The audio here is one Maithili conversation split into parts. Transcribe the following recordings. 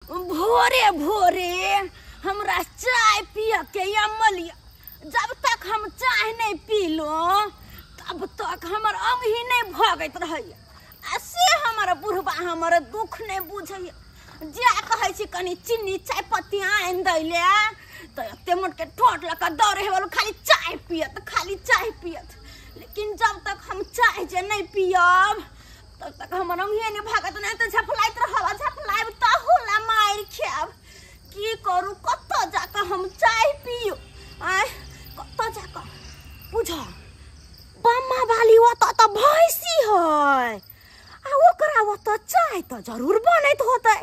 भोरे भोरे हमरा चाय पिय के अमलिया। जब तक हम चाय नहीं पीलो तब तक हमर अंग ही नहीं भगैत रहैया। आ से हमर बुढ़बा हमर दुख नहीं बुझैया। जे कहै छी कनी चीनी चाय पत्ती आनि दैले तऽ एते मोट के ठोट लऽ कऽ दौड़े हेबल, खाली चाय पियत, खाली चाय पियत। लेकिन जब तक हम चाय जे नहीं पियब तब तक हमर अंगिए नहीं भागत, नहीं तऽ झपलाइत रहब, झपलायब तहू ला मारि खायब। की करू, कतऽ जाकऽ हम चाय पियू? आँय, कतऽ जाकऽ बुझ बम्मा वाली ओतऽ तऽ भैंसी है, आ ओकरा ओतऽ चाय तऽ जरूर बनैत होतै।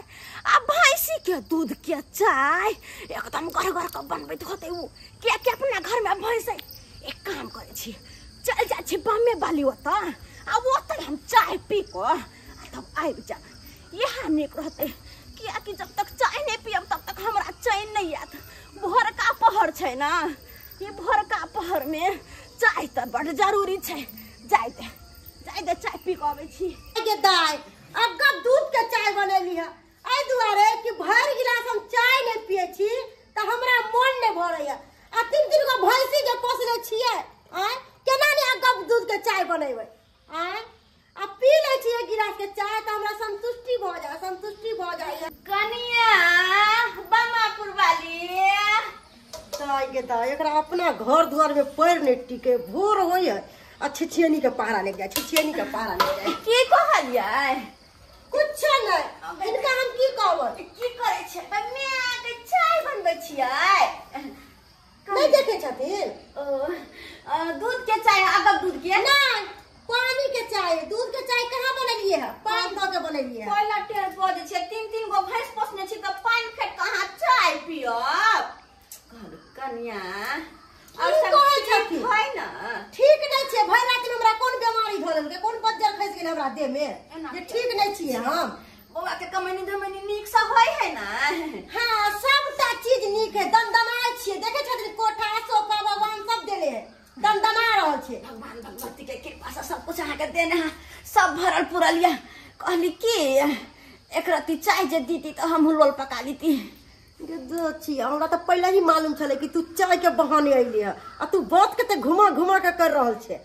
आ भैंसी के दूध के चाय एकदम गढ़ के बनबैत होतै उ, कियाकि अपना घर में भैंस है। एक काम करै छी, चल जाइ छी बम्मे वाली ओतऽ, आ ओतऽ हम चाय पी कऽ आ तब आबि जायब। इएह नीक रहतै, कियाकि जब तक चाय नहीं पियब तब तक हमरा चैन नहीं आयत। भोरका पहर छै ना, ई भोरका पहर में चाय तऽ बड जरूरी छै। जाय दे, जाय दे, चाय पी कऽ अबै छी। के दाय अग्गा दूध के चाय बनेली है एहि दुआरे कि भरि गिलास हम चाय नहीं पिए छी तऽ हमरा मन नहीं भरैया। आ तीन तीन गो भैंसी जे पोसने छियै, आँय केना नहि अग्गा दूध के चाय बनेबै? आँय आ पी लै छियै गिलास के चाय तऽ हमरा संतुष्टि भऽ जाय, संतुष्टि भऽ जाइए। कनिया बमापुर वाली दाय गे दाय, एकरा अपना घर दुआर में पैर नहीं टिके, भोर होइए आ छिछियनी के पहरा लागि जाय, छिछियनी के पहरा लागि जाय। की कहलियै? कुछ नहीं, इनका हम की कहबै? की करै छियै? माय के चाय बनबै छियै। नहीं देखे छथिन? ओ, दूध के चाय, अगब दूध के? नहीं, पानी के चाय। दूध के चाय कहाँ बनेलिए है? पानी दऽ के बनेलिए है। पहिला टेर बजै छै, तीन तीन गो भैंस पोसने छी तऽ पानि फेट कऽ अहाँ चाय पियब? कहलु कनिया, और की सब कहै ठीक छथिन? है ना? ठीक नहीं छै। भरि राति हमरा कोन बीमारी धऽ लेलकै, कोन बज्जर खसि गेल हमरा देह में एना जे ठीक नहीं छियै हम? बौआ के कमैनी धमैनी नीक से होइ है ना? हाँ, सबटा चीज नीक है, दनदनाय छियै। देखे छथिन कोठा सोफा भगवान सब देले है, दनदना रहल छै। भगवान भगवती के कृपा से सब कुछ अहाँके देने है, सब भरल पुरल यऽ। कहली कि एक रत्ती चाय जे दीती तऽ हमहूँ लोल पका लीती। गे छी, हमरा तऽ पहिले ही मालूम छलै कि तू चाय के बहाने अयली है आ तू बात के तऽ घुमा घुमा के कर रहल छै।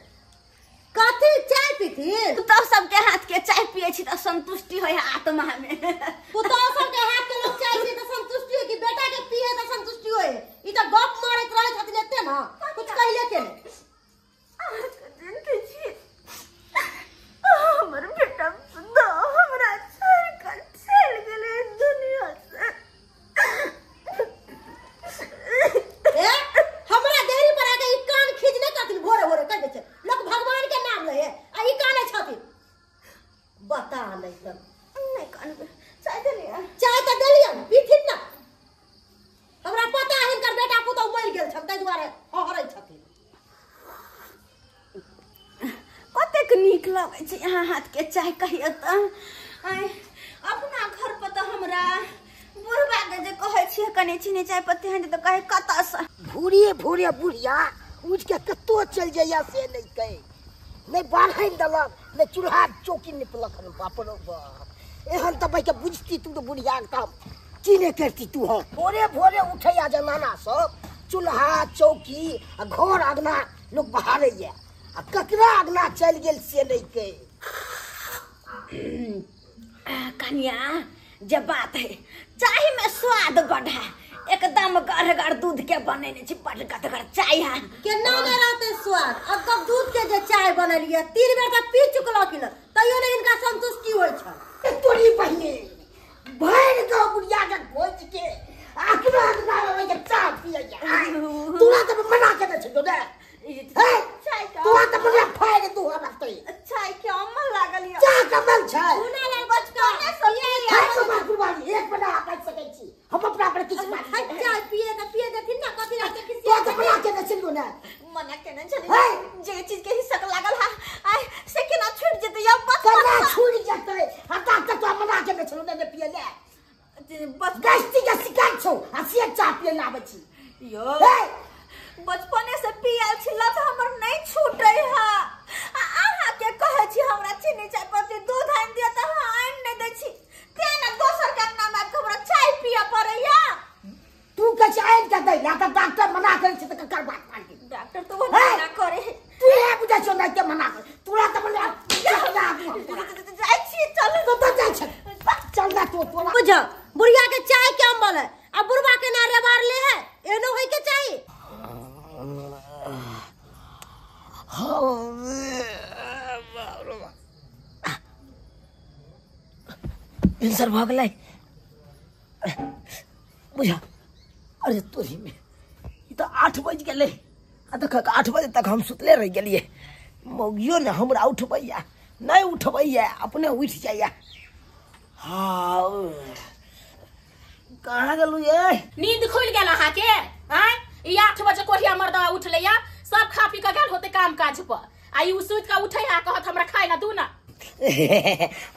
कथी चाय पीथिन? पुतहु सबके हाथ के चाय पियै छी तऽ संतुष्टि होइ है आत्मा में। पुतहु सबके हाथ के लोग चाय पिए तऽ संतुष्टि होइ कि बेटा के पिए तऽ संतुष्टि होइ? ई तऽ गप मारैत रहै छथिन एते ना, कुछ कहले के नहि। अहाँके जनते छी हमर बेटा हमरा छोड़ि कऽ चलि गेलै दुनिया से। ए, हमरा देहरी पर आके ई कान खींच नहि करथिन, भोरे भोरे कहि दै छै लोक भगवान के नाम लै है आ ई काने छथिन। बता नहि सब। नहि कानबै, चाय देलियै? चाय तऽ देलियै, पीथिन ना। हमरा पता है हिनकर बेटा पुतहु मरि गेल छनि, ताहि दुआरे हहरै छथिन। कतेक नीक लगै छै अहाँ हाथ के चाय, कहियो तऽ। आँय, अपना घर पर तऽ हमरा बुढ़बा के जे कहै छियै कनि चीनी चाय पत्ती आनि दे तऽ कहै कतऽसँ? भोरे भोरे बुढ़िया उठि के कतौ चलि जाइया से नहि कहि, नहि बाढ़नि देलक, नहि चूल्हा चौकी निपलक हन। बाप रो बाप, एहन तऽ बैके बुझती तू तऽ बुढ़िया के तऽ की नहि करती तू। हम भोरे भोरे उठैया जनाना सब चूल्हा चौकी आ घर अगना लोक बहारैया, आ ककरा अगना चलि गेल से नहि कहि। कनिया जे बात है, चाय में स्वाद बड है, एकदम गढ़ दूध के बनेने छी, बड गदगर चाय है। केना नहि रहतै स्वाद? अब दूध के जे चाय बनेलियै 3 बेर तऽ पी चुकलखिन, तैयो नहि हिनका संतुष्टि होइ छनि। तोरी बहिनी भरि गाँव बुढ़िया के खोजि के अकरा अगना रहै के चाय पियैया। तोरा तऽ मना केने छलियौ ने? चाय के तोरा तऽ मना फाड़ि दू हमरा तै। चाय के अमल लागल यऽ। चाय के अमल छै। सुना बचका खाइ छौ बाप कुर्बानी, एक बना बाजि सकै छी हम अपना पर किछु बाजि सकै छी। चाय पिए तऽ पिए देथिन ना, कथी रहतै कि तोरा तऽ मना केने छलियौ ने? मना केने छलियै, जे चीज के हिस्सक लागल है आइ से केना छूटि जेतै? अब बस केना छूटि जेतै? आ तब तक तोरा मना केने छलौ ने पिए ले? गस्ती के शिकार छौ आ से चाय पिए ले आबै छी। यो बचपने से पियल छी, लत हमर नहीं छूटै है। आ अहाँ के कहै छी हमरा चीनी चाय पत्ती दूध आनि दिअ तऽ अहाँ आनि नहि दै छी, तें ने दोसर के अंगना में आबि कऽ हमरा चाय ला त डॉक्टर मना करै छै त ककर बात मानती? डॉक्टर तो मना करे। तू ये बुझै छौ नै के मना कर, तोरा त मना जाइ छी। चल कतऽ जाइ छै? चल ना तो तोरा बुझ बुढ़िया के चाय के अम्बल है आ बुढ़वा के ना रेबार ले है, एनो होय के चाही। भिनसर भऽ गेलै बुझा। अरे तोरी में ई तऽ 8 बजि गेलै आ देख 8 बजे तक हम सुतले रहि गेलियै। मौगियो ने हमरा उठबैया नहि उठबैया, अपने उठि जाइया। हाँ कहाँ गेलू ये? नींद खुलि गेल अहाँ के? आँय ई 8 बजे कोठिया मर्दवा उठलैया, सब खा पी के गेल होते काम काज पर, आ ई सुति के उठै आ कहत हमरा खाय ला दू ना।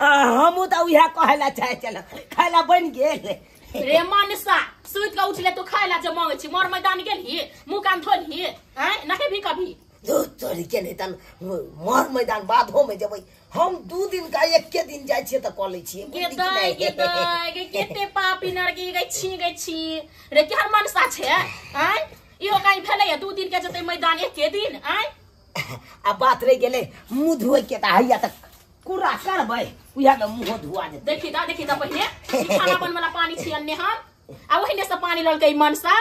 हमहूँ तऽ उएह कहै ला चाहै छलहुँ, खाय ला बनि गेल। रे मनसा सुति के उठले तू खाय ला जे मांगै छी, मर मैदान गेलही, मुँह कान धोलही, आँय नहेबही कभी? तोरी के नहीं तन मर मैदान बाधो में जेबै हम, 2 दिन का एके दिन जाइ छियै तऽ कऽ लै छियै। गे दाइ गे दाइ गे केते पापी नरगी गै छी गै छी रे, केहन मनसा छै? आँय इहो काई भेलैया 2 दिन के जेतै मैदान एके दिन? आँय आ बात रहि गेलै मुँह धोए के तऽ हैया तऽ कुरा करबै उएह में मुँहो धुआ जेतै। देखी दा देखी दा पहिने ई खाना बनबै वाला पानी छी अन्ने हम, आ ओहिने से पानी ललकै मनसा।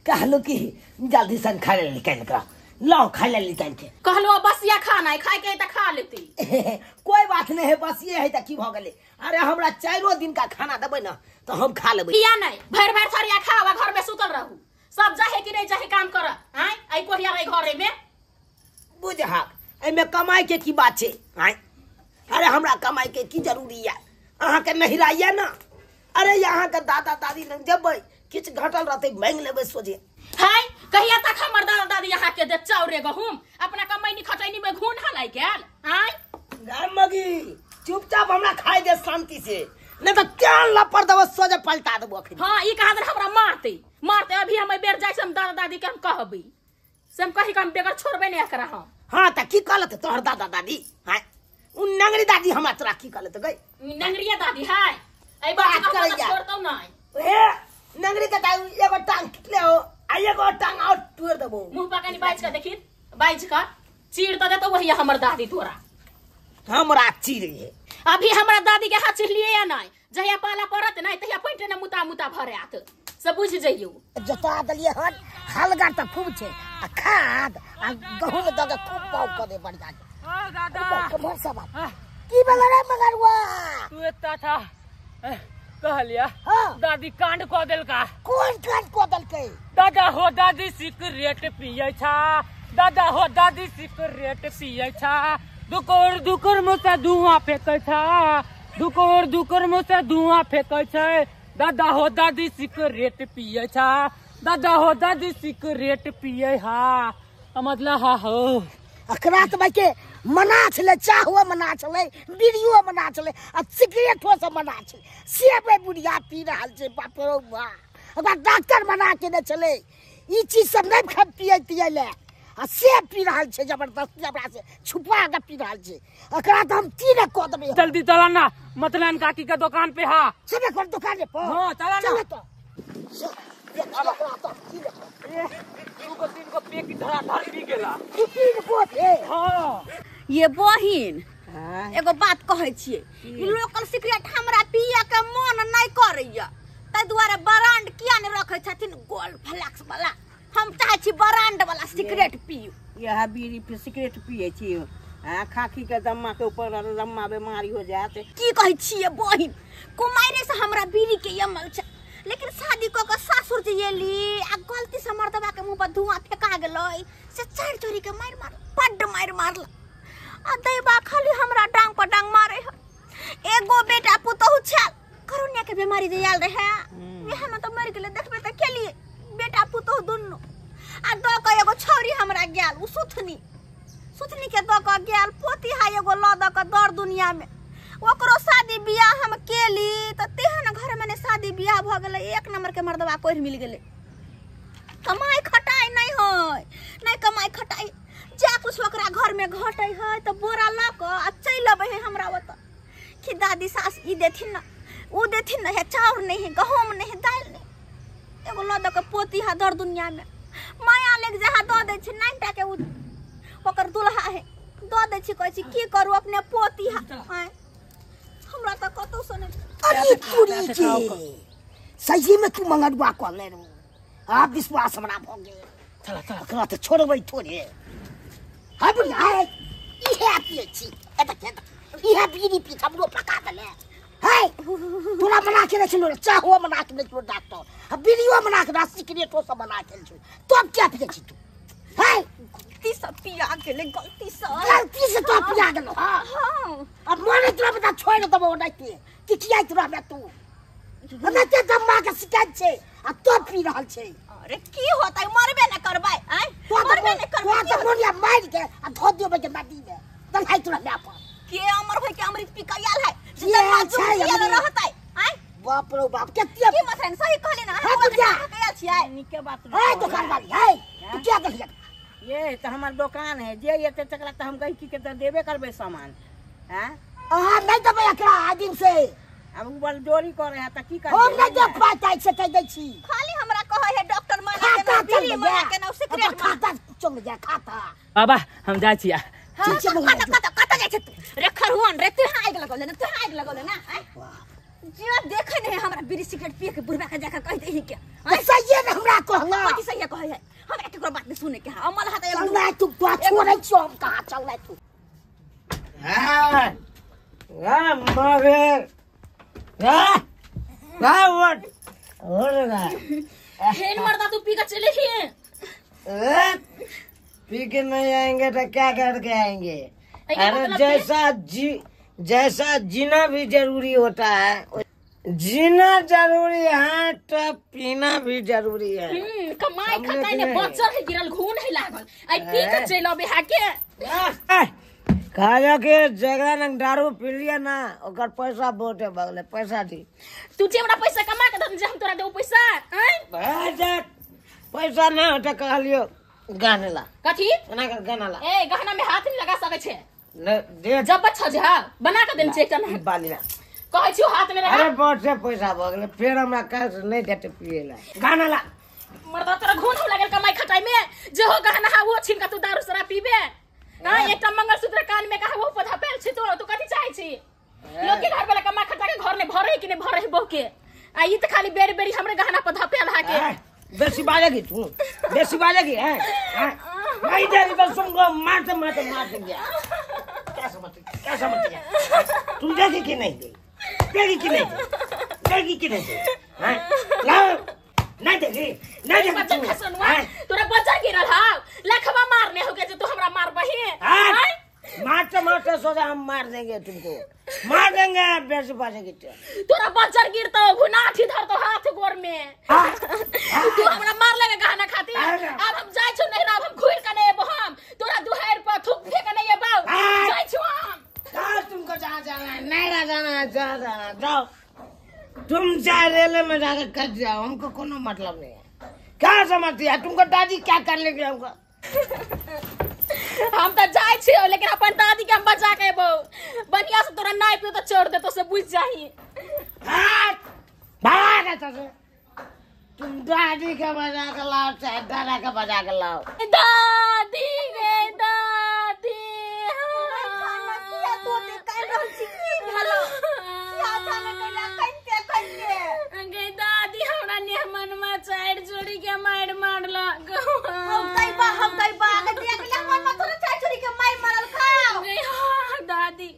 कहलू कि जल्दी सन खाय ले निकालि कऽ लाओ, खाय ले निकालि के। कहलू बसिया खाना है, खाय के तऽ खा लेती। कोई बात नहीं है, बसिए है तऽ की भऽ गेलै? अरे हमरा 4 दिन का खाना देबै ना तऽ हम खा लेबै। किया नहीं भरि भरि थरिया खाओ आ घर में सुतल रहू, सब जाहे कि नहीं जाहे काम कर। आँय आई कोठिया रही घरे में। बुझहक एहिमे कमाई के की बात छै? आँय अरे हमरा कमाई के की जरूरी है? अहाँके नहिरा यऽ ना? अरे अहाँके दादा दादी लग जेबै किछु घटल रहतै मांगि लेबै सोझे। हाय कहिया तक हमर दादा दादी अहाँ के देत चाउरे गहूम? अपना कमैनी खटैनी में घून हलाइ गेल। आँय मगी चुपचाप हमरा खाय दे शांति से, नहीं तऽ तेहन लपड़ देबो सोझे पलटा देबो अखन। हाँ ई कहा हमरा मारते मारते, अभी हम बेर जाइ से हम दादा दादी के हम कहबै से हम कहि के हम बेगर छोड़बै नहीं एकरा हम। हाँ तऽ की कहलत तोहर दादा दादी? हाँ उ नंगरी दादी हमरा तोरा की कहलत गई? नंगरिया दादी हाय एहि बात करैया छोड़तौ नहीं। ए नंगरी के दाई एगो टांग टूटले हो आ एगो टांग और तोड़ देबो। मुंह पर कनी बाजि के देखी, बाजि के चीर त देतौ वही हमर दादी तोरा। हमरा चीर है अभी हमरा दादी के हाथ चिरलिए या नहीं? जहिया पाला पड़त नहीं तहिया पैंटे ने मुता मुता भरे आत सब बुझ जइयो। जोता देलियै हन, हलगा तऽ खूब छै आ खाद आ गहूम दऽ के खूब पाव कऽ दे बढ़िया। हां दादा कमर सब की भेलै रे मगरुआ? तू एता था कहलिया। हाँ। दादी कांड कऽ देलका। कोन कांड कऽ देलकै? दादा हो दादी सिगरेट पियै छा, दादा हो दादी सिगरेट पियै छा, दुकोर दुकोर मुँह से धुआं फेंकै छा, दुकोर दुकोर मुँह से धुआं फेंकै छै, दादा हो दादी सिगरेट पियै छा, दादा हो दादी सिगरेट पियै हा। मतलब हा हो अकरा तऽ भाई के मना छलै, चाहो मना छलै, बीड़ियो मना छलै आ सिगरेटो सब मना छलै, से बे बुढ़िया पी रहल छै। बाप रौ बाप, ओकरा डॉक्टर मना केने छलै ई चीज सब नहि खा पियै तियै लए, आ से पी रहल छै जबरदस्ती, हमरा से छुपा के पी रहल छै। एकरा तऽ हम तीन कऽ देबै। जल्दी चला ना मतलन काकी के दुकान पे। हा चले कर दुकान पे। हां चला ना। चल तो दू गो 3 गो पेक धरा धर पी गेला। 3 गो हे। हां ये बहिन एगो बात कहै छियै, ई लोकल सिगरेट हमरा पिए के मन नहि करैया, ताहि दुआरे ब्रांड किया नहि रखै छथिन गोल्ड फ्लेक्स वाला? हम चाहै छी ब्रांड वाला सिगरेट पियू। यह बीड़ी सिगरेट पिए छी आ खाकी के दम्मा के ऊपर लम्मा बीमारी हो जात। की कहै छियै बहिन, कुमारे से हमरा बीड़ी के अमल छै, लेकिन शादी कऽ के सासुर जे एली आ गलती से मर्दबा के मुँह पर धुआं फेका गेलै से 4 चोरी के मारि मार बड्ड मारि मारल आ दैबा खाली हमरा डांग पर डांग मारे है। एगो बेटा पुतहु छल, कोरोना के बीमारी जे आयल रहे वएह में तऽ मरि गेलै, देखबै तऽ केलिए बेटा पुतहु दुनू। आ दऽ के एगो छौरी हमरा गेल, उ सुथनी सुथनी के दऽ के गेल, पोती है एगो लऽ दऽ के दर दुनिया में, ओकरो शादी बियाह हम केली तऽ तेहन घर में ने शादी बियाह भऽ गेलै, 1 नंबर के मर्दबा कोढ़ि मिल गेलै। कमाई खटाई नहीं है, नहीं कमाई खटाई, जा कुछ ओकरा घर में घटै है तऽ बोरा लऽ कऽ आ चलि अबै है हमरा ओतऽ कि दादी सास ई देथिन ना उ देथिन नहीं है, चाउर नहीं है, गहूम नहीं है, दाल नहीं। एगो ल the के पोती हा दर दुनिया में माया लेक जहाँ दऽ दै छै 9 टा के उ ओकर दुल्हा है दऽ दै छै। कहै छी की करू अपने पोती हा। आँय हमरा तऽ कतौ से नहि। अरे तोरी के सही में तू मंगरुआ कहले रो, आ विश्वास हमरा भ गेल। चला चला एकरा तऽ छोड़बै थोड़े। हाय बुढ़िया हाय, इहे पियै छी एतऽ के इहे बीड़ी पी हमरो पका देले। हाय तोरा मना के छलो, चाहो मना के छलो डॉक्टर, आ बीड़ियो मना के सिगरेटो सब मना के छलो, तब क्या पियै छी तू? हाय गलती से पिया गेलै, गलती से, गलती से तो पिया गेलो। हां हां अब मरे तोरा बता छोड़ देबो ओनाहिते किकियाइत रहबे तू। हमरा के दम्मा के शिकायत छै आ तो पी रहल छै। अरे की होतै, मरबे न करबै। आँय मरबे न करबै, तो तऽ मोनिया मारि के आ धो दियो के नदी में दलहाइत रहबे अपन। के अमर होय के अमृत पी के आयल है जे छै रहतै। आँय बाप रे बाप केते की मथन सही कहली ना, हां बुढ़िया के आयल छियै। नीके बात है दुकान वाली है तू क्या कहलियै? ये तो हमार दुकान है, जे एते तकरा त हम गई की के त देबे करबे सामान। हैं अहाँ नहीं देबै एकरा आइ दिन से। अब उ बलजोरी करे है त की करबै? हम नहीं देब पाइ ताइ से कहि दै छी। खाली हमरा कहै है डॉक्टर मना के बीड़ी मना के ना सिगरेट खाता चल जा खाता। बाबा हम जाइ छी। हां कत कत कत जाइ छै तू रे खरहुन रे, तू आगि लगौले ना, तू आगि लगौले ना। आँय जे देखे नहीं हमरा बीड़ी सिगरेट पिए के बुढ़बा के जाके कहि देही के। सही ने हमरा कहला कथी सही कहै है? हमरा केकरो बात नहीं सुने के है। अमल हाथ चल ना तू तो छोड़ै छियो हम, कहाँ चल ना तू? हां हां मगर हां हां what हो रहा हेन मर्दा तू पी के चले ही। पी के नहीं आएंगे तो क्या करके आएंगे? अरे जैसा जीना भी जरूरी होता है, जीना जरूरी है तो पीना भी जरूरी है। कमाई खटाई ने बच्चर है गिरल घून है लागल आई पी के चल अबे हा के। कहा के जगह नंग दारू पी लिया ना ओकर पैसा बहुते बगले पैसा दी। तू जे हमरा पैसा कमा के दे हम तोरा देबो पैसा। आय पैसा ना होता कहलियो गहना ला। कथी एना कर गहना ला। ए गहना में हाथ नहीं लगा सके छे। न दे जब बच्चा जे हां बना के देन छै एकटा ना बाली ला कहै छियो हाथ में लगा। अरे बहुत से पैसा भ गेलै फेर हमरा कैश नहीं देते पिए ला। गहना ला मर्दा तोरा घून हो लागल कमाई खटाई में, जे हो गहना हा वो छीन के तू दारू शराब पीबे ना। एकटा मंगलसूत्र कान में कहा वो पधा पेल छी तो तू कथी चाहै छी? लोग के घर वाला कमा खटा के घर ने भरे कि नहीं भरे बहु के, आ ई त खाली बेरी बेरी हमरे गहना पधा पेल हा के। बेसी बाजेगी तू, बेसी बाजेगी है नहीं देगी तो सुन मारते मारते मार देंगे। क्या समझती, क्या समझती है तुम? देगी कि नहीं देगी? देगी कि नहीं देगी? कि नहीं देगी? नहीं देगी, नहीं देगी तू। तोरा बच्चा गिरल हा लखवा मारने हो के जे तू हमरा मारबही। मारते मारते सोचा हम मार देंगे तुमको, मार देंगे बेसी बाजेगी तोरा बच्चा गिरतो घुनाठी धरतो हाथ गोर में। तू हमरा मार लगे गहना खातिर। अब हम जाय छु नहीं, अब हम घुर के नहीं एबो, हम तोरा दुहार पर थूक फेक नहीं एबो, जाय छु हम। जाओ तुमको जहाँ जाना है, नहीं जाना है जहाँ जाना है जाओ। तुम चाहे रेलवे में जाकर कट जाओ, हमको कोनो मतलब नहीं है। क्या समझती है तुमको दादी क्या कर लेगी हमको? हम तो जाय छियो लेकिन अपन दादी के हम बचा के एबो। बढ़िया से तोरा नहीं पियो तो छोड़ दे तो से बुझ जाही। भाग से तुम दादी के बजा के लाओ चाहे दादा के बजा के लाओ। दादी गे दादी गे दादी हमरा नेहमन में चार जोड़ी के मार मारलक। हम कई बा, हम कई बा के देख ले मन में थोड़ा चार जोड़ी के मार मारल खाओ। गे हां दादी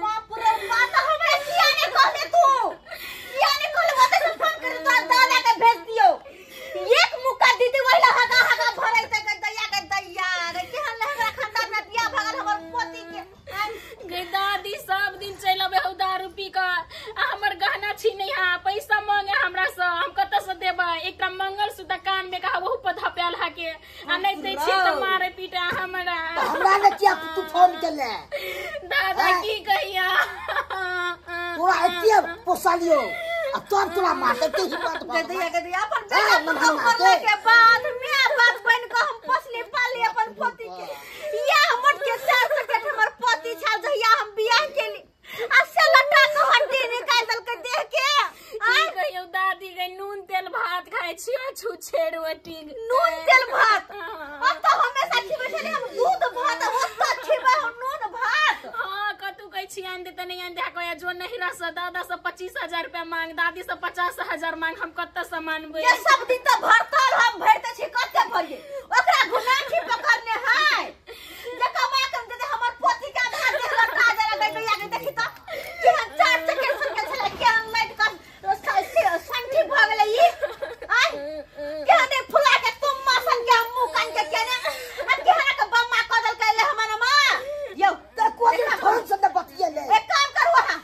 बाप रे बाप, हमरा किया ने कहले तू? किया ने कहले? बता से फोन कर तो दादा के भेज दियो। एक मुक्का दीदी वही हगा हगा भरै त के दैया के दैया रे केहन हमरा खानदान में बियाह भगल हमर पोती के। गे दादी सब दिन चल अबे हो दारू पी के आ हमर गहना छीने हा पैसा मांगे हमरा से, हम कत से देबै? एकटा मंगलसूत्र कान में कहा वहु पधा पेल हा के आ नहीं दै छी त मारे पीटा हमरा। हमरा ने किया तू फोन केले? दादा की कहिया तोरा एते पोसालियो आ तोर तोरा मारते के हिम्मत भ दैया के दैया अपन बेटा मरला के बाद my बाप बन के हम पोसले पाले अपन पोती के। या हमर के चार सकेट हमर पोती छल जहिया हम बियाह केली आ से लटा के हड्डी निकाल देलकै। छियो छुछे रोटी नून तेल भात। अब तो हमेशा खिबै छलियै हम दूध भात, ओतऽ खिबै हम नून भात। हां कतू कहै छी आन दे त नहीं आन दे, कहै जो नहीं रह से दादा से 25,000 रुपया मांग, दादी से 50,000 मांग, हम कत्त से मानबै? ये सब दिन त भरतल हम भरते छी, कत्ते भरिए? ओकरा गुनाखी पकड़ने है जे कमा के दे हमर पोती के आधार देख लटा जरा गई गैया के देखी त केहन चार चक्कर सुनके छले, केहन लाइट का संठी भ गेलै ई। आय केहन फुला के तुम मासन के हम मुंह कान के केने आ केहन के बम्मा क देल कैले हमर मां। यौ त कोई फोन से न बतियेले। एक काम करू अहाँ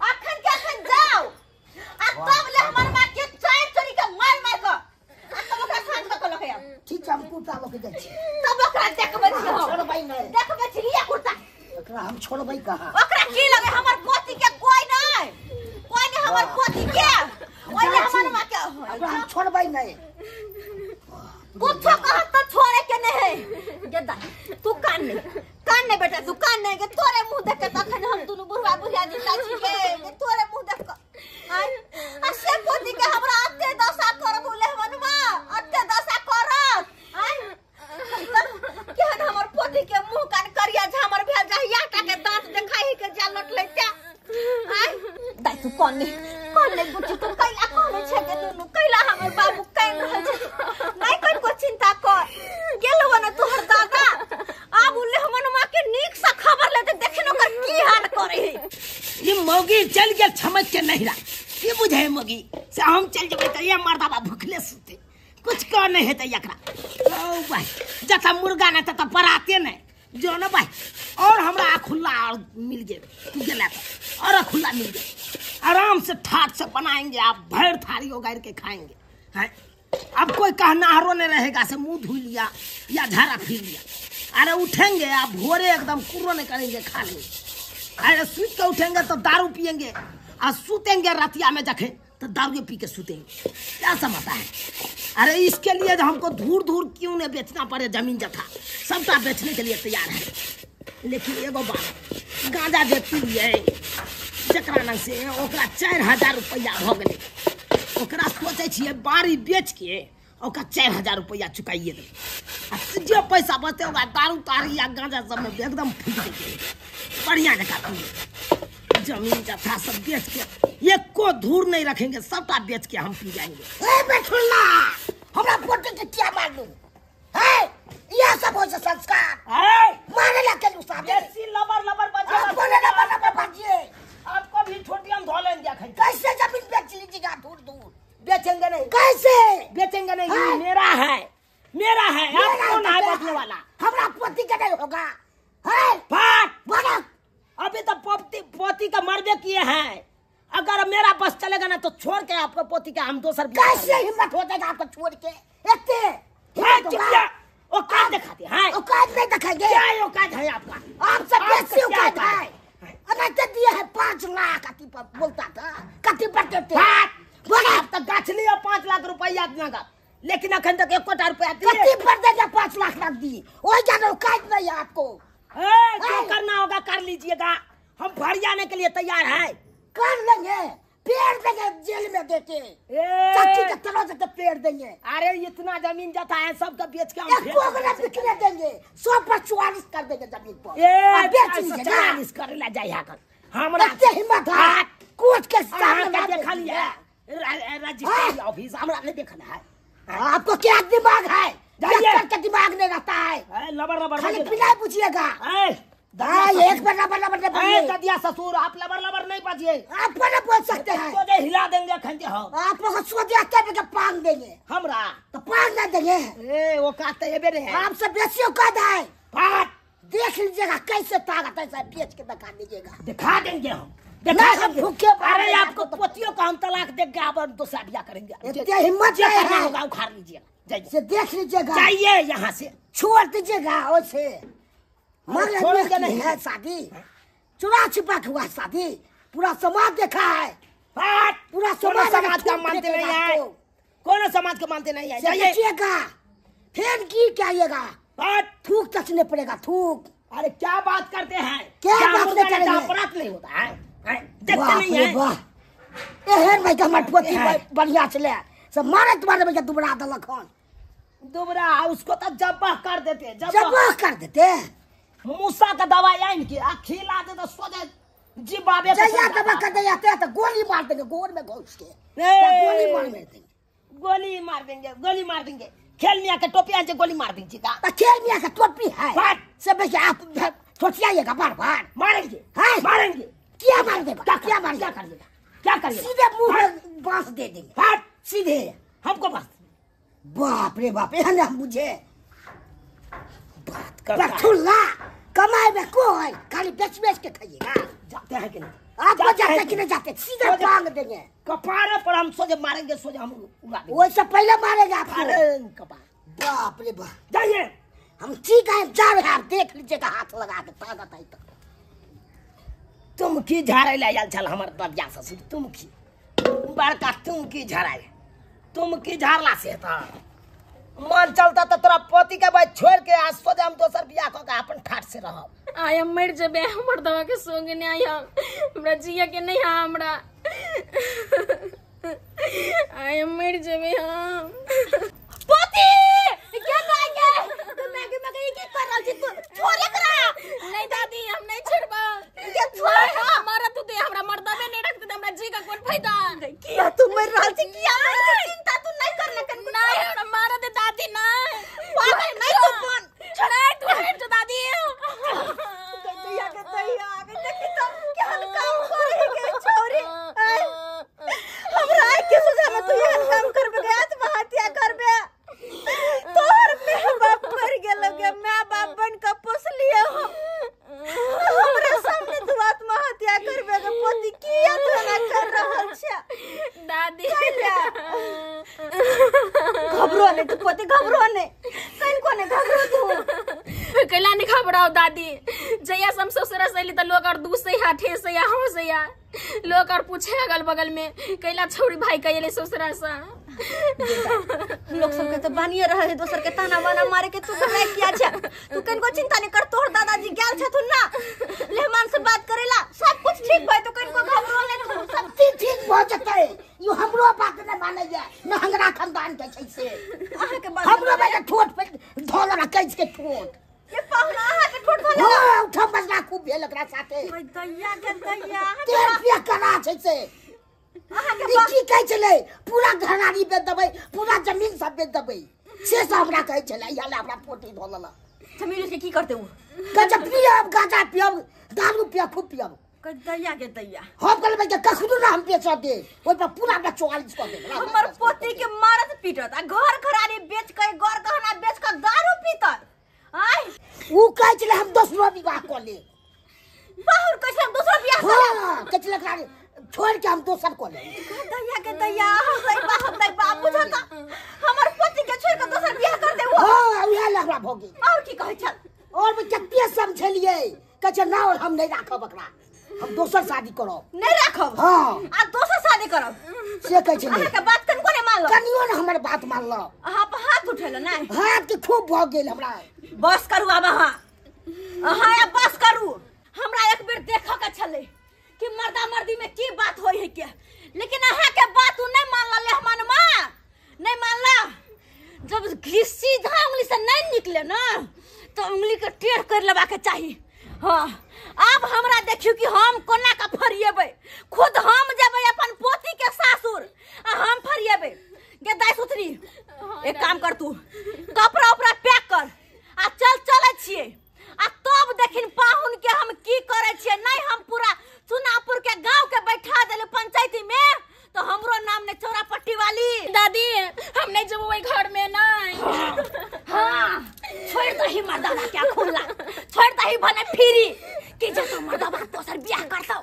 अखन के अखन जाओ आ तब ले हमर मां के चार चोरी के मार मार के आ तब ओकरा साँझ के लके आउ। ठीक छै, हम कुर्ता लके जाइ छी। तब ओकरा देखबै छी हम। छोड़बै नै। देखबै छी लिया कुर्ता। ओकरा हम छोड़बै कहाँ? ओकरा की लगे हमर पोती के कोई नै, कोई नै हमर पोती के, ओइ ले हमर मां के। ओकरा हम छोड़बै नै। कुछो कहत त छोड़े के नै है। गेदा तू कान नै, कान नै बेटा, तू कान नै के तोरे मुंह देख के तखन हम दुनू बुढ़वा बुढ़िया जिंदा छी के तोरे मुंह देख के। आय आ से पोती के हमरा अत्ते दशा करत उले हमर मां, अत्ते दशा करत। आय केहन हमर पोती के मुंह कान करिया झामर भेल जाहिया टा के दांत देखाई के जा लट लेते। आय दाइ तू कोन नै, कोन नै बुच्ची, तू कैला कोन छै के दुनू कैला हमर बाबू कान रहल छै? नै कनको चिंता कर, गेलो न तोहर दादा आब उले हमर मां के नीक से खबर लेते देखिन ओकर की हाल करे है। ई मौगी चल गेल छमक के नहिरा, की बुझे मौगी से हम चल जेबै त ये मर्दाबा भुखले सुते, कुछ कह नहीं हेतै एकरा। ओ भाई जता मुर्गा न तता पराते नहीं जो न भाई। और हमरा खुला और मिल गए तू गेला तो और खुला मिल गए, आराम से ठाट से बनाएंगे, आप भर थाली उगाड़ के खाएंगे हैं। अब कोई कहनाहरो नहीं रहेगा से मुंह धुल लिया या झाड़ा फिर लिया। अरे उठेंगे आप भोरे एकदम कुर्रो नहीं करेंगे, खा लेंगे। अरे सूत के उठेंगे तो दारू पियेंगे और सूतेंगे रतिया में जखे तो दारू पी के सूतेंगे। क्या समझता है? अरे इसके लिए हमको धूर धूर क्यों नहीं बेचना पड़े जमीन जथा, सबका बेचने के लिए तैयार है। लेकिन एगो बात, गांजा जे पीलिए जकरा नंग से ओकरा 4,000 रुपया भ गेलै, ओकरा सोचै छियै बाड़ी बेच के ओकरा 4,000 रुपया चुकाइए देबै, आ जे पैसा बचतै ओकरा दारू तारी या गांजा सबमे एकदम फूटि जेतै, बढ़िया जकाँ पी। जमीन जथा सब बेच के एको धूर नहीं रखेंगे, सबटा बेच के हम पी जाएंगे। ए बेठुल्ला, हमरा पोटी के क्या मारलू है? यह सब हो संस्कार है, मारे ला के साहब बेसी लबर लबर बजे, आपको लबर लबर बजिए, आपको भी छोटी हम धो लेंगे। कैसे जमीन बेच लीजिएगा? दूर दूर बेचेंगे नहीं। कैसे बेचेंगे नहीं? ये मेरा है, मेरा है, आप कौन है बेचने वाला? हमरा पोती के नहीं होगा है। फाट अभी तो पोती पोती का मरबे किए हैं, अगर मेरा बस चलेगा ना तो छोड़ के आपको पोती का हम दोसर। कैसे हिम्मत हो जाएगा आपको छोड़ के? इतने औकात दिखाते हैं, औकात नहीं दिखाएंगे। क्या औकात है आपका? आपसे बेसी औकात है। अरे दिए है 5 लाख कति पर बोलता था, कति पर देते। आप तक गाछ लिया 5 लाख रुपया नगद, लेकिन अखन तक एकोटा रुपया दिए। कति पर देंगे 5 लाख नकदी? वही जानो औकात नहीं है आपको। जो करना होगा कर लीजिएगा, हम फरियाने के लिए तैयार हैं। कर लेंगे, पेड़ देंगे जेल में देके, चाची के तरह से पेड़ देंगे। अरे इतना जमीन जाता है सबका बेच के हम बिकने देंगे, 100 पर 44 कर देंगे जमीन पर। बेच 44 कर ला जाए हमरा हिम्मत है। कोर्ट के सामने देखा लिया रजिस्ट्री ऑफिस, हमरा नहीं देखना है। आपको क्या दिमाग है? डॉक्टर का दिमाग नहीं रहता है। लबर लबर खाली पिलाई पूछिएगा। एक बार लबर लबर नहीं। ददिया ससुर आप लबर लबर नहीं बजिए, आप पर बोल सकते हैं। सोझे हिला देंगे खंजे हो आप सोझे के पांग देंगे हमरा तो पांग ना देंगे। ए औकात तो एबे नहीं है, आपसे बेसी औकात है। बात देख लीजिएगा कैसे ताकत है, बेच के दिखा दीजिएगा। दिखा देंगे हम, हम भूखे। अरे आपको पोतियों का हम तलाक देंगे, आप दूसरा ब्याह करेंगे। हिम्मत होगा उखाड़ लीजिएगा, जाइए देख लीजिएगा, जाइए यहाँ से छोड़ दीजिएगा। उसे मगर नहीं है शादी, चुरा छिपा के हुआ शादी, पूरा समाज देखा है, पूरा समाज का मानते नहीं है, कोनो समाज के मानते नहीं है। देखिएगा फिर की क्या आइएगा, थूक तक नहीं पड़ेगा थूक। अरे क्या बात करते हैं, क्या बात करेंगे, अपराध नहीं होता है, देखते नहीं है। वाह एहन भाई हमर पोती बढ़िया छले, से मारत मारत के दुबरा देलक हन। दुबरा उसको तो जब्बा कर देते, जब्बा कर देते। मूसा का दवाई आइन के आ खिला दे तो सोझे जीवाबे जइया दवा कर दे जाते तो गोली मार देंगे, गोर में घुस के गोली मार देंगे, गोली मार देंगे, गोली मार देंगे। खेल मियां के टोपी आन से गोली मार देंगे का। तो खेल मियां का टोपी है से बस आप सोचिएगा बार बार मारेंगे, हां मारेंगे। क्या मार देगा, क्या मार, क्या कर देगा, क्या करिएगा? सीधे मुंह में बांस दे देंगे, फट सीधे हमको बांस। बाप रे बाप, एहन हम बुझे बात करता बथुल्ला कमाए में कोई खाली बेच बेच के खाइएगा। जाते हैं कि नहीं? आप जाते हैं कि नहीं जाते? सीधे टांग देंगे कपार पर, हम सोझे मारेंगे, सोझे हम उड़ा देंगे। वैसे पहले मारेंगे आपको कपार। बाप रे बाप, जाइए हम ठीक है जा रहे हैं, आप देख लीजिएगा हाथ लगा के ताकत आई तो। तुम की झाड़े ले आयल छल हमर दबिया ससुर, तुम की बड़का तुम की झाड़ाए, तुम की झाड़ला से त मन चलता त तोरा पति के भाई छोड़ के आज सोझे हम दोसर बियाह क के अपन ठाठ से रहब। आय हम मर जबे, हमर दवा के सोंग नहीं आई, हमरा जिया के नहीं हा हमरा। आय हम मर जबे हम। पति क्या बागे तू मैगी मैगी की कर रहल छी तू, छोड़ एकरा। नहीं दादी हम नहीं छोड़बा, ये छोड़ मारा तू दे, हमरा मर्दबे नहीं रखते हमरा जी का कोन फायदा। किया तू मर रहल छी, किया मर चिंता तू नहीं कर ले, नहीं हमरा मारा दे दादी ना पागल नहीं तू कौन छोड़ तू हट जा दादी। तैया के तैया आगे देखी तो केहन काम करे के छोरी। हमरा आइ के सोझा में तू एहन काम करबे, आत्महत्या करबे। तोहर my बाप मर गेल गे, my बाप बन के पोसलिए हम, हमरा सामने तू आत्महत्या करबे गे पोती, किया तू एना कर रहल छे दादी? घबरो नहीं तू पोती, घबरो नहीं, कनको नहीं घबरो तू। कैला नहीं घबराओ दादी, जहिया से हम ससुरा से अयली त लोग और दूसरे हा ठेस या हंसे या लोग और पूछे अगल बगल में कैला छौरी भाई कैले ससुरा से। लोग सब के तो बानिए रहे है दोसर के ताना बाना मारे के, तू घबराए किया छे? तू कनको चिंता नहीं कर, तोहर दादाजी गेल छथुन ना लेहमान से बात करेला, सब कुछ ठीक भई, तो कनको घबरो नहीं तू, सब ठीक ठीक भ जतै। यो हमरो बात नै मानै या न हंगरा खानदान के छै से, अहाँ के बात हमरो बात ठोट पे धोल रखै के ठोट ये पाहुना अहाँ के ठोट धोल। हां उठम बजना खूब भेल एकरा साथे। दैया के दैया तेल पिया करा छै से अहाँ के की कहै छलै पूरा घरारी बेच देबै, पूरा जमीन सब बेच देबै, से सब हमरा कहै छलै। इहा ले हमरा पोटी धो लेलक। जमीन के की करते उ? कहै छै पियब गांजा पियब दारू पियब खूब पियब। दैया के दैया हम कहलबै जे कखनो ना हम बेच दे, ओइ पर पूरा हमरा 44 कऽ देब। हमर पोती के मारत पीटत आ घर घरारी बेच के घर गहना बेच के दारू पीतत। आय उ कहै छलै हम दोसरो विवाह कऽ लेब। बाहुर कहै छलै हम दोसरो बियाह कऽ लेब। हां कहै छलै एकरा छोड़ के हम दोसर कऽ लेब। दैया के दैया हम दै बाप बुझत हमर पोती के छोड़ के दोसर बियाह कर दे। हां उहे ले हमरा भऽ गेल। और की कहै छल? और भी कते समझेलियै, कहै छै ना हम नहीं राखब एकरा, हम दोसर शादी करब। नहीं राखब? हां आ दोसर शादी करब से कहै छलै। अहाँ के बात कनको नै मानलक? कनियो ने हमर बात मानलक। अहाँ पर हाथ उठेल नै? हाथ के खूब भऽ गेल हमरा। बस करू आब अहाँ, अहाँ आब बस करू। हमरा एक बेर देखऽ के छलै कि मर्दा मर्दी में की बात होय है के, लेकिन अहाँ के बात उ नहीं मानल लेहमनमा, नहीं मानला। जब घी सीधा उंगली से नहीं निकले ना तो उंगली के टेढ़ कर लेबा के चाही। हाँ अब हमरा देखियो कि हम कोना के फरिएबै, खुद हम जेबै अपन पोती के सासुर आ हम फरिएबै। गे दाइ सुथनी एक काम कर, तू कपड़ा उपड़ा पैक कर आ चल चलै छियै आ तब देखिन पाहुन के हम की करै छियै। नहीं हम पूरा चुनापुर के गांव के बैठा देले पंचायती में तो हमरो नाम ने चौरा पट्टी वाली। दादी हम नहीं जब वही घर में नहीं। हाँ छोड़ दही मर्दावा क्या खुला, छोड़ दही भने फिरी कि जो तो मर्दावा दोसर बियाह करतौ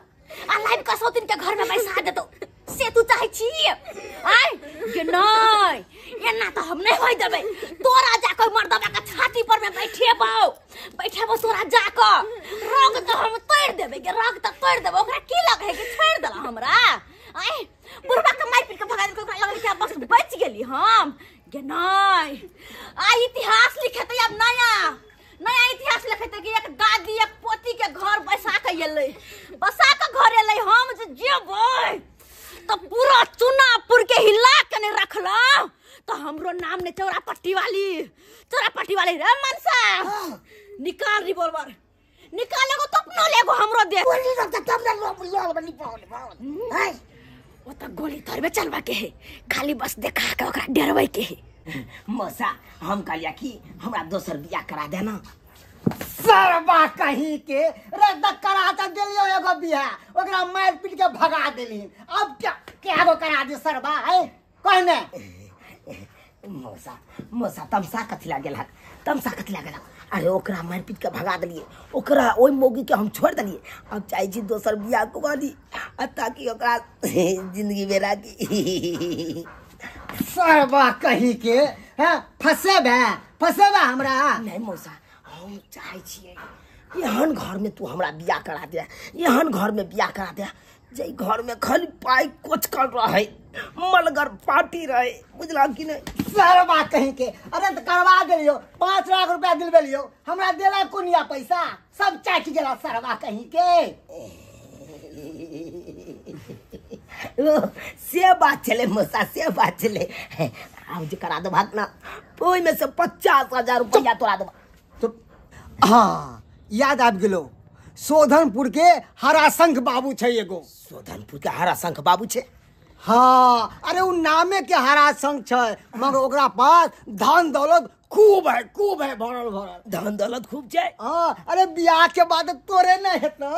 आ लाइव का सौतिन के घर में बैसा देतौ, से तू चाहै छी? आय के नहीं एना तो हम नहीं होय देबै। तोरा जाके मर्दावा के छाती पर में बैठेबौ, बैठेबौ तोरा जाके रग तो हम तोड़ देबै के, रग तो तोड़ देबै। ओकरा की लगै कि छोड़ देला हमरा? आय बुढ़वा के मार पीट के भगा देलकै, ओकरा लगल कि बस बच गेली हम। गे नहीं आ इतिहास लिखेतै अब नया नया इतिहास लिखेतै कि एक दादी एक पोती के घर बसा के एलै, बसा के घर एलै। हम जे जेबै तो पूरा चुनापुर शोधनपुर के हिला के नहीं रखलो तो हमरो नाम ने चौरा पट्टी वाली रे मनसा। निकाल रिवॉल्वर, निकालेगो तो अपनो लेगो हमरो दे। गोली रख तब ना लो लो बनी पावल पावल। ओ त गोली थोड़बे चलबा के है, खाली बस देखा के ओकरा डरबै के है। मौसा हम कहलिया कि हमरा दोसर बियाह करा देना। सरबा कहीं के रद्द करा त देलियो एगो बियाह, ओकरा मार पीट के भगा देली। अब क्या क्या गो करा दे सरबा है कहने। मौसा मौसा तमसा कथी लागल हक, तमसा कथी लागल हक। अरे ओकरा मार पीट के भगा देलिए, ओकरा ओहि मौगी के हम छोड़ देलिए। अब चाहे छी दोसर बियाह करा दी ताकि ओकरा जिंदगी में राखी। सरबा कहीं के हैं फसेबे फसेबे हमरा। नहीं मौसा हम चाहे छियै एहन घर में तू हमरा बियाह करा दे, एहन घर में बियाह करा दे जे घर में खाली पाई कोचकल रहे, मलगर पार्टी रहे, बुझला कि नहीं। सरबा कहीं के अरे तो करवा देलियो, 5 लाख रुपया दिलबेलियो, हमरा देला कोनिया पैसा सब चाट गेला सरबा कहीं के। से बात चले मौसा, से बात चले। अब जो करा दो भाग ना ओहि में से 50,000 रुपया तोरा दो। हाँ याद आबि गेलो, शोधनपुर के हराशंख बाबू छै एगो। शोधनपुर के हराशंख बाबू छै? हाँ अरे उ नामे के हराशंख छै, मगर ओकरा पास धन दौलत खूब है, खूब है, भरल भरल धन दौलत खूब छै। हाँ अरे बियाह के बाद तोरे नहीं हेतौ।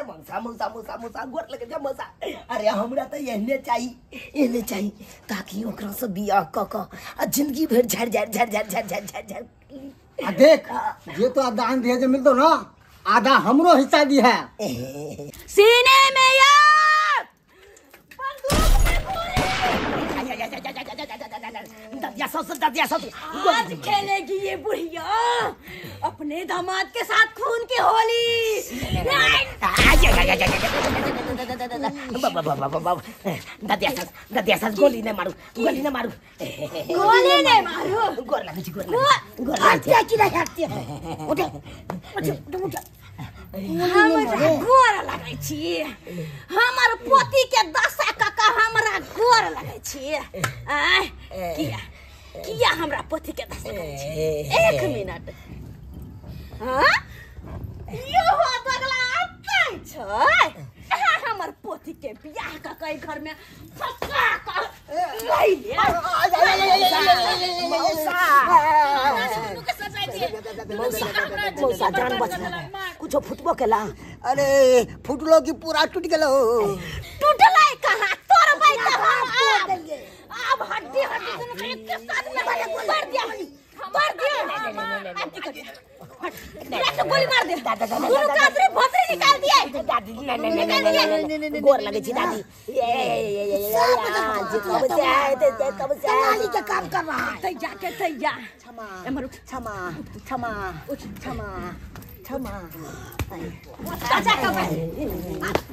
मौसा मौसा मौसा मौसा गोर लगे छै मौसा। अरे हमरा तऽ एहने चाही, एहने चाही ताकि ओकरा से बियाह कऽ कऽ आ जिंदगी भरि झाड़ि झाड़ि झाड़ि झाड़ि झाड़ि झाड़ि झाड़ि झाड़ि। आ देख जे तो दान दिए जे मिलतो ना आधा हमरो हिस्सा दी है। सीने में यार बंदूक में गोली। ददिया ससुर, ददिया ससुर आज खेलेगी ये बुढ़िया अपने दामाद के साथ खून की होली। ददिया सस गोली नहीं मारू, गोली नहीं मारू, गोली नहीं मारू। गोर लगे छी, गोर लगे, गोर लगे छी। उठ उठ उठ। हमरा गोर लगै छी, हमर पोती के दशा काका हमरा गोर लगै छी। आय किया किया हमरा पोती के दशा करै छी? 1 मिनट। हाँ यो हो दगला अतै छै। हमर पोती के बियाह क के घर में फंसा क लई ले। मौसा मौसा जान बचला, कुछो फुटबो केला? अरे फुटलो की पूरा टूट गेलो। टूटलै कहाँ तोर भाई कहाँ? अब हड्डी हड्डी दुनू के एक साथ में मार दिया, मार दिया। अब गोली मार दे, दुनू कातरी भोसड़ी निकाल दिए। दादी नहीं नहीं नहीं गोर लगे छी दादी। ये कब से आए थे, कब से आए के काम कर रहा है। तैया के तैया क्षमा क्षमा क्षमा क्षमा क्षमा। चाचा का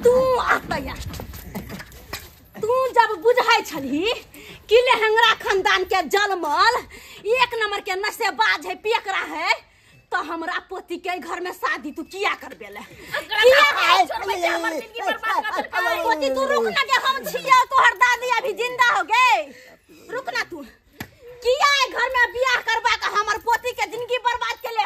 तू आता तू जब बुझाई छलही कि लेहंगरा खानदान के जलमल 1 नंबर के नशेबाज है, पियकरा है, तो हमरा पोती के घर में शादी तू किया करबेले? पोती तू रुक ना के हम छिया तोहर दादी अभी जिंदा हो गए। रुक ना तू किया घर में बियाह करबा के हमर पोती के जिंदगी बर्बाद केले?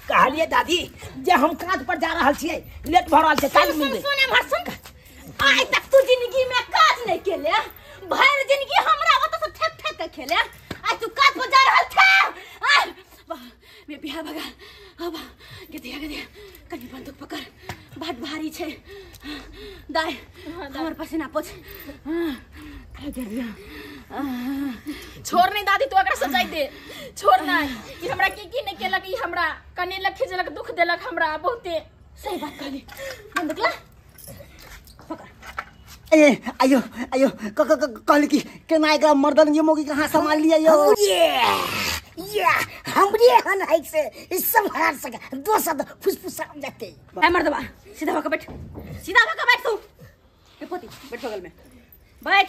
कहलिए दादी जे हम काज पर जा रहल छियै, लेट भ रहल छै, काल मिलबै। सुन एमहर सुन, आइ तक तू जिंदगी में काज नहीं केले, भर जिंदगी हमरा ओतऽ से ठक ठक के खेले, आइ तू काज पर जा रहल छे। आइ मैं बिहार भगा अब गदिया गदिया कनी बंदूक पकड़, बाट भारी छै दाई हमर पसीना पोछ। छोड़ नहीं दादी तू एकरा सजाई दे, छोड़ नहीं। ई हमरा की की नहीं केलक, ई हमरा कनेलक खिजलक दुख देलक हमरा बहुते। सही बात कहली, बंदूक ला पकड़। ए आयो आयो कहली कि केना एकरा मर्दन ये मोगी कहाँ संभाल लिया यो? ये हमरे हन है से इस सब हार सके दोसर फुसफुसा जाते। ए मर्दबा सीधा होकर बैठ, सीधा होकर बैठ तू। ए पोती बैठ बगल में बैठ।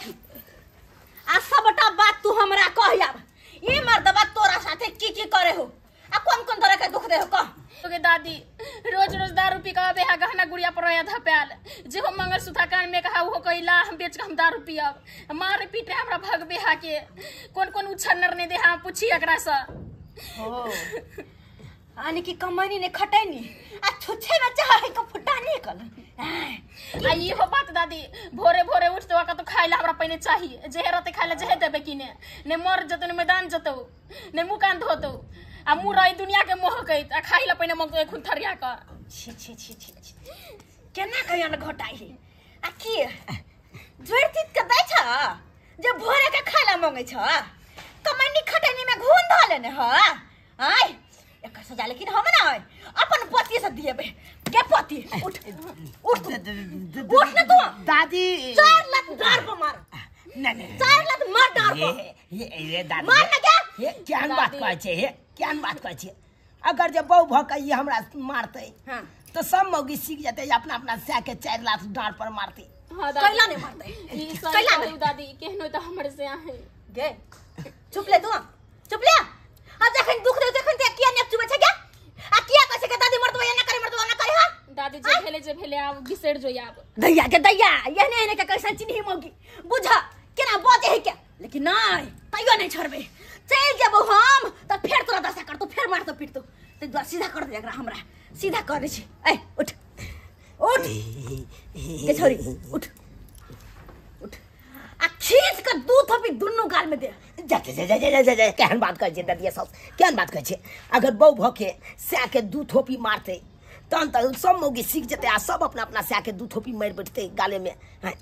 आ सबटा बात तू हमरा कह आब, ई मर्दबा तोरा साथे की की करे हो आ कौन कौन तरह के दुख दे हो कह। ओके दादी रोज रोज दारू पी के आबे है गहना गुड़िया पर आया धपायल जे हो मंगलसूत्र कान में कहा वो कइला हम बेच के हम दारू पियब मारे पीटे हमरा भगबे हा के कोन कोन उछन्नर ने दे हां पूछी एकरा से हो आने की कमैनी ने खटैनी आ छुच्छे में चाहे के फुटा निकल। आ ई हो बात दादी भोरे भोरे उठ तो का तो खाइला हमरा पहिने चाहिए जेहे रहते खाइला जेहे देबे किने ने मर जतो ने मैदान जतो ने मुंह कान धोतो आ मुंह रही दुनिया के मोह कहत आ खाइला पहिने मंगतो एखुन थरिया क। छी छी छी छी केना कहिया न घोटाई है आ की जोड़ तीत के दै छ जे भोरे के खाइला मंगै छ कमैनी खटैनी में घून ध लेने ह आय एकर सजा लेकिन हम ना अपन पति से दिएबे के पति उठ उठ उठ न तू दादी चार लात डार पर मार नहीं नहीं चार लात मार डार पर ये दादी मार न क्या ये केहन बात कहै छै हे केहन बात कहै छै अगर जे बहु भ के ई हमरा मारतै हां तो सब मौगी सीख जेतै अपना अपना सै के 4 लात डार पर मारतै। हां दादी कैला नहीं मारतै कैला नहीं दादी केहनो त हमर से आहे गे चुप ले तू चुप ले आ जखन दुख दे तखन ते किया ने चुबै छै के आ किया कहै छै के दादी मरतबो एना करे मरतबो एना करे। हां दादी जे भेले आब बिसरि जो आब दैया के दैया एहने एहने के कैसन चिन्ही मौगी बुझ केना बजे है के लेकिन नहीं तैयो नहीं छोड़बे चल जेबो हम त फेर तोरा दशा करतो फेर मारतो पीटतो ते दुआ सीधा कर दे एकरा हमरा सीधा कर दे छी। ए उठ उठ के छोरी उठ उठ आ खींच के दू थपी दुन्नू गाल में दे। जा जा जा जा जा जा केहन बात कहै छै ददिया सास केहन बात कहै छै अगर बहु भ के सै के दू थोपी मारतै तहन त सब मौगी सीख जेतै आ सब अपना अपना सै के दू थोपी मारि बैठतै गाले में। हां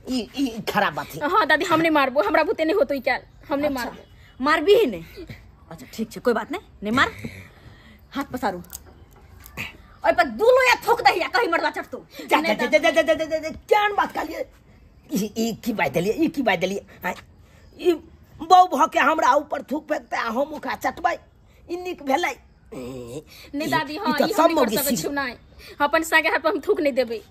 ई ई खराब बात है। हां दादी हम नहीं मारबो हमरा बुते नहीं होतो ई काल हम नहीं मारबो। मारबी ही नहीं अच्छा ठीक छै कोई बात नहीं नहीं मार हाथ पसारू ओइ पर दू लोया थोक दहिया कहीं मरला चटतो। जा जा जा जा जा जा केहन बात कहलियै ई की बात देलियै ई की बात देलियै। हां ई बहु भ के हमरा ऊपर थूक फेंकतै आ हम ओकरा चटबै ई नीक भेलै नहीं दादी। हां ई हम कर सकै छी नहीं अपन सागे हाथ पर हम थूक नहीं देबै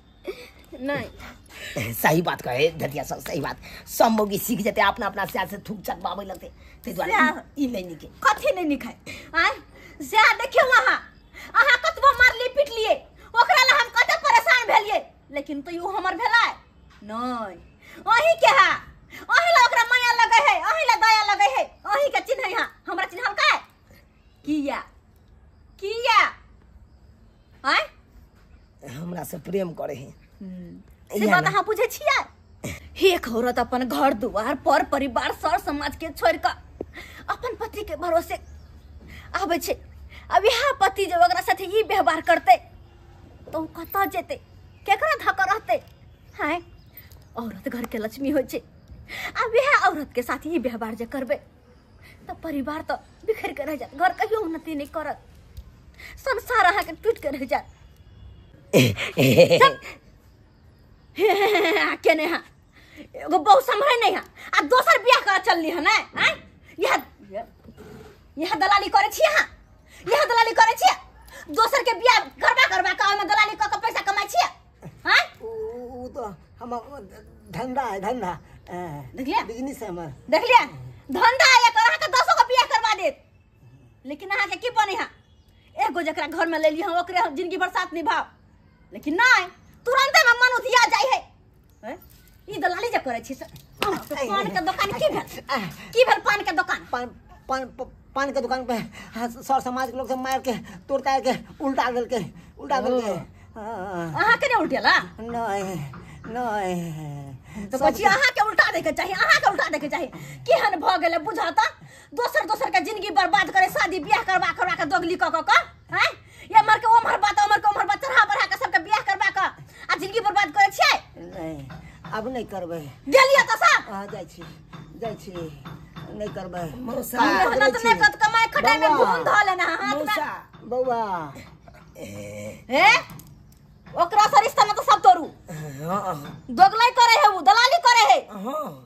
नहीं। सही बात कहे ददिया सब सही बात सब मौगी सीख जेतै अपना अपना सै से थूक चटबाबै लगतै तै दुआरे ई नहीं नीक कथी नहीं नीक है आय जा देखियौ अहाँ अहाँ कतबो मारली पिटलिए ओकरा ला हम कते परेशान भेलिए लेकिन तैयो हमर भेलै नहीं अहीं के हा अहीं ला ओकरा माया लगे है अहीं ला दया लगे है अहीं के चिन्है हा हमरा चिन्हल का किया किया आय हमरा से प्रेम करे है से बात अहाँ बुझै छियै। एक औरत अपन घर दुआर पर परिवार सर समाज के छोड़ के अपन पति के भरोसे आबै छै अब यहाँ पति जब ओकरा साथे ई व्यवहार करतै तो उ कतऽ जेतै केकरा धक्का रहतै। हाय औरत घर के लक्ष्मी होइ छै अब यह औरत के साथ ई व्यवहार जे करबै तो परिवार तो बिखर के रह जात घर कहियो उन्नति नहीं करत संसार अहाँ के टूट के रह जात। के नहीं हाँ एगो बहु सम्हरै नहीं हाँ आ दोसर बियाह कर चलली हन आय यहाँ यहाँ दलाली करै छी अहाँ यहाँ दलाली करै छी दोसर के बियाह करबा करबा के ओहिमे दलाली कऽ के पैसा कमाइ छी आय। उ तो हम धंधा है धंधा देखलियै बिजनेस है हमर देखलियै धंधा है एकर अहाँके 10 गो बियाह करबा देत लेकिन अहाँके की बनै हा एगो जकरा घर में ले ली हम ओकरे जिंदगी भर साथ निभाओ लेकिन नहीं तुरंते में मन उधिया जाय है। ई दलाली जे करै छी से पान के दुकान की भेल पान के दुकान पान पान पान के दुकान पे सर समाज के लोग सब मार के तोड़ ताड़ के उल्टा देलके उल्टा देलके। अहाँ के नहीं उल्टेला नहीं नहीं तो कहै छी अहाँ के उल्टा दै के चाही अहाँ के उल्टा दै के चाही केहन भ गेलै बुझा त दोसर दोसर के जिंदगी बर्बाद करे शादी बियाह करबा करबा के दोगली क क क हैं ये मर के ओमहर बात ओमहर के ओमहर बात चढ़ा बढ़ा के सबके बियाह करबा के आ जिंदगी बर्बाद करै छियै। नहीं अब नहीं करबै गेलियै त सब हां जाइ छी नहीं करबै। मौसा मेहनत नहीं करत कमाई खटाई में घून ध लेना हाथ में मौसा बौआ ए ओकरा से रिश्ता न त सब तोरू दोगलाई करे है उ दलाली करे है।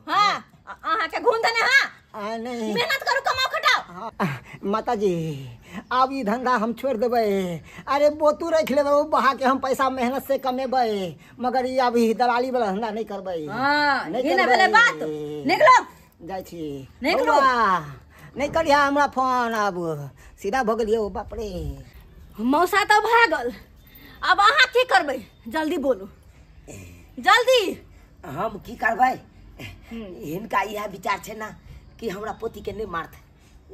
हां अहाँ के घून देने हां आ नहीं मेहनत करू कमाओ खटाओ। माता जी अब ई धंधा हम छोड़ देबै अरे बोतू रख लेबै ओ बहा के हम पैसा मेहनत से कमेबै मगर ई अभी दलाली वाला धंधा नहीं करबै। हां ई न भेलै बात निकलो जाइ छी निकलो नहीं करिया हमरा फोन अब सीधा भ गेलियै ओ बाप रे। मौसा तऽ भागल, अब अहाँ की करबै? जल्दी बोलू जल्दी। हम की करबै? हिनका इएह विचार छै ना कि हमरा पोती के नहीं मारते।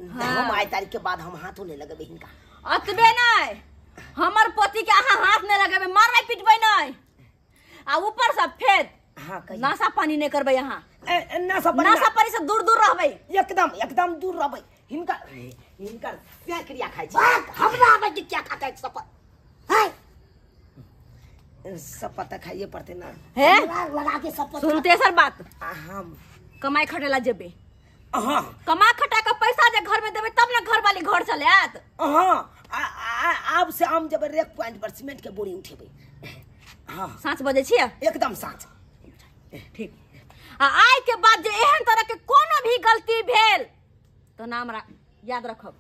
हम आइ तारीख के बाद हम हाथो नहीं लगेबै हिनका। अतबे नहीं, हमर पोती के अहाँ हाथ नहीं लगेबै, मारबै पिटबै नहीं, आ ऊपर से फेर हाँ नाशा पानी नहीं करबै अहाँ। नाशा पानी से दूर दूर रहबै, एकदम एकदम दूर रहबै। हिनका हिनकर क्या क्रिया खाइ छै? हमरा आबै के क्या खाता है शपथ है? शपथ त खाइए पड़ते ना। हे लगा के शपथ। सुनते सर बात, हम कमाई खटेला जेबे। हाँ कमा खटा के पैसा जे घर में देबे तब ना घर वाली घर चले आत। हाँ आब से हम जब रेक पॉइंट पर सीमेंट के बोरी उठेबे। हाँ साँच बजे छियै? एकदम साँच। ठीक। आ आइ के बाद जे एहन तरह के कोनो भी गलती भेल तो नाम याद रखब,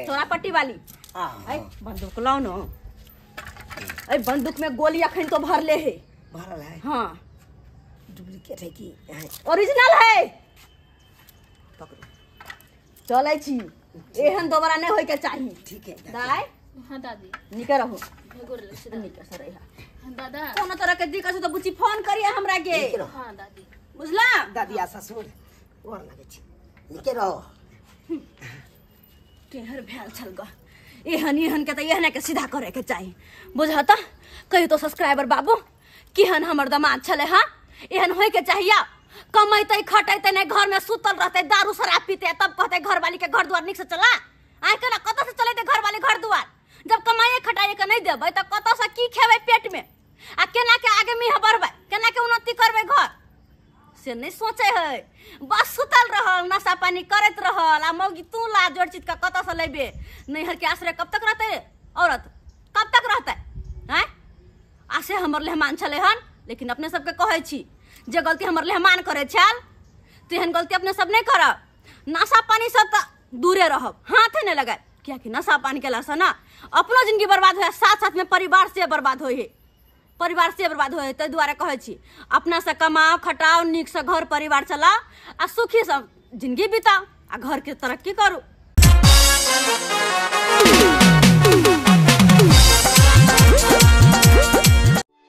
चोरा पट्टी वाली। ऐ बंदूक लाओ न, ऐ बंदूक में गोली अखन तो भरले है। भरल है? हाँ। डुप्लीकेट है कि ओरिजिनल है? पकड़ो। चलै छी, एहन दोबारा नहीं होय के चाही। ठीक है दाई। हाँ दादी निके रहो, निके से रहिहा दादा। कोनो तरह के दिक्कत हो तो बुच्ची फोन करिए हमरा के। हाँ दादी। बुझला? दादी आ ससुर और लगे छी, निके रहो। केहर भेल छल ग, एहन एहन के त एहने के सीधा करे के चाही। बुझत कहियो तो सब्सक्राइबर बाबू केहन हमर दमाद छले। हाँ एहन होय के चाहिए, कमैते खटैते नहीं, घर में सुतल रहते, दारू शराब पीते, तब कहते घर वाली के घर द्वार निक से चला। आइ केना कतऽ से चलेते घर वाली घर द्वार? जब कमाइए खटाइए के नहीं देबै तऽ कतऽ से की खेबै पेट में, आ केना के आगे मिह बढ़बै, केना के उन्नति करबै घर, से नहीं सोचे है। बस सुतल रहल, नशा पानी करैत रहल, आ मौगी तू ला जोड़ चित के कतऽ से लेबे? नैहर के आश्रय कब तक रहते औरत, कब तक रहते हैं? आ से हमर लेहमान छलै हन, लेकिन अपने सबके कहै छी जे गलती हमर लेहमान करै छल तेहन गलती अपने सब नहीं करब। नशा पानी सब तऽ दूरे रहब, हाथे नहीं लगाए, कियाकि नशा पानी केलासँ ना अपनो जिंदगी बर्बाद होइ, साथ साथ में परिवार से बर्बाद होइ है, परिवार से बर्बाद होइ है। ताहि दुआरे कहै छी अपना से कमाओ खटाओ, नीक से घर परिवार चलाओ आ सुखी से जिंदगी बिताओ आ घर के तरक्की करू।